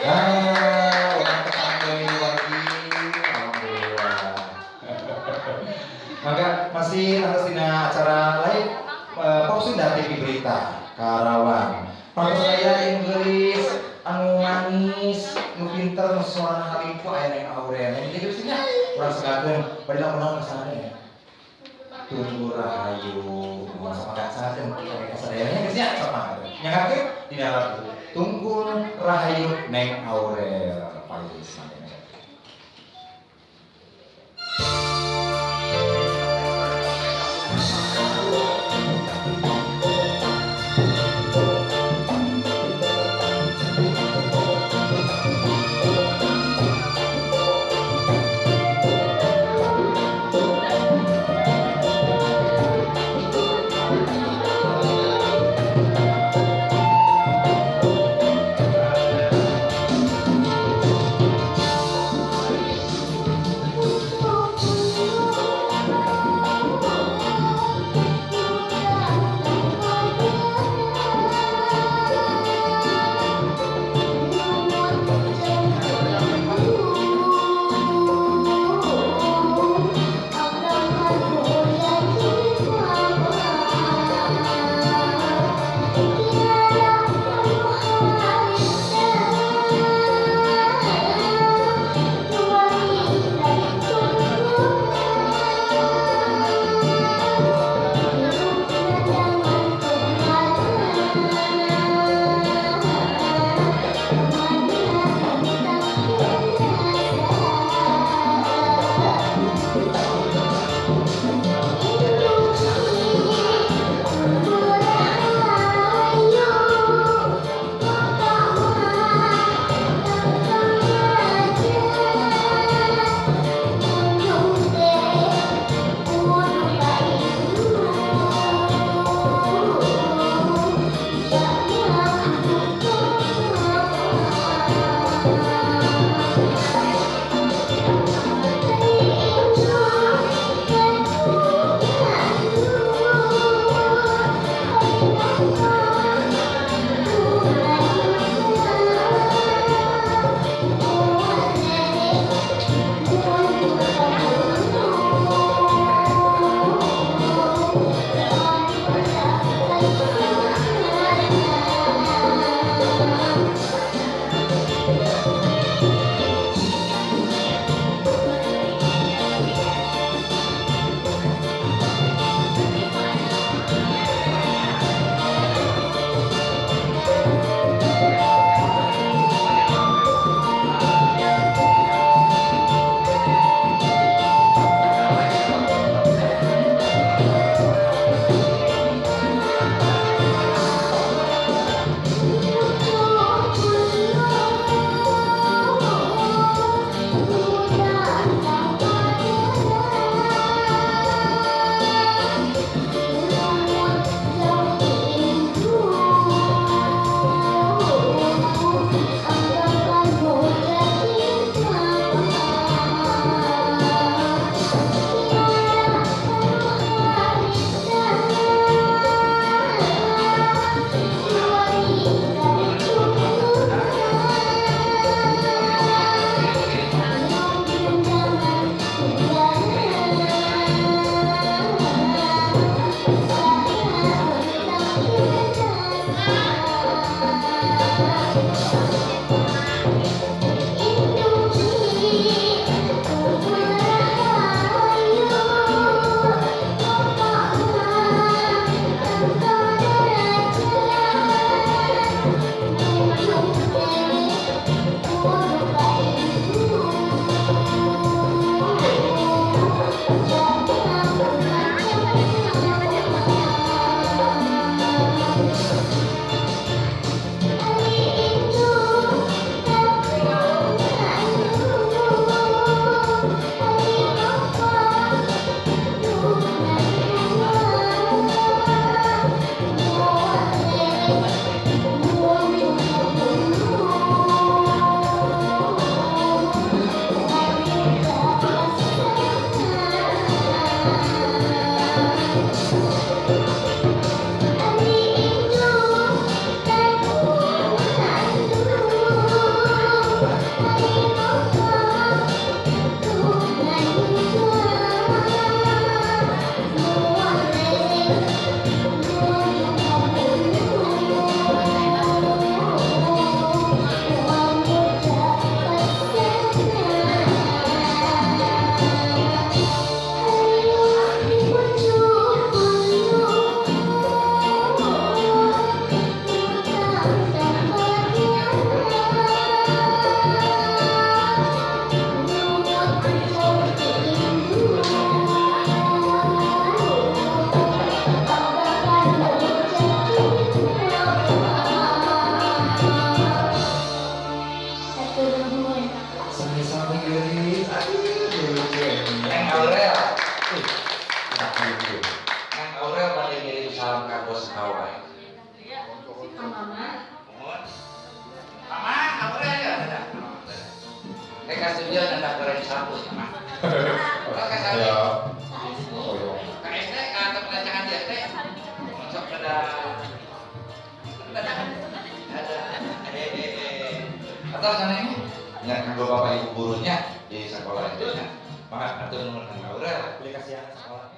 Ah, urang tepang deui lagi. Alhamdulillah. Maka masih atas dina acara lain Pop Sunda TV Berita Karawang. Pantes aya anu geulis, anu manis, nu pinter, nu suarana halimpu aya Neng Aurel. Neng jadi nya urang segakeun bade lamun naon kesana ya. Tunggul Rahayu, mohon sama kacakeun ka kasadayana geus nya sama. Nyanggakeun dina lagu Tunggul Rahayu Neng Aurel. Payus mangga. Ka studio nyandak goreng 1 mah. Oh, ka sami. Ya. Oh, iya. Ka SD ka atau perancangan di SD. Masuk pada ada. Hehehe. Atau sana ini yang kanggo bapak ibu gurunya di sekolah itu nya. Mangga atur nuhun, Kang Aurel. Beli kasihan sekolah.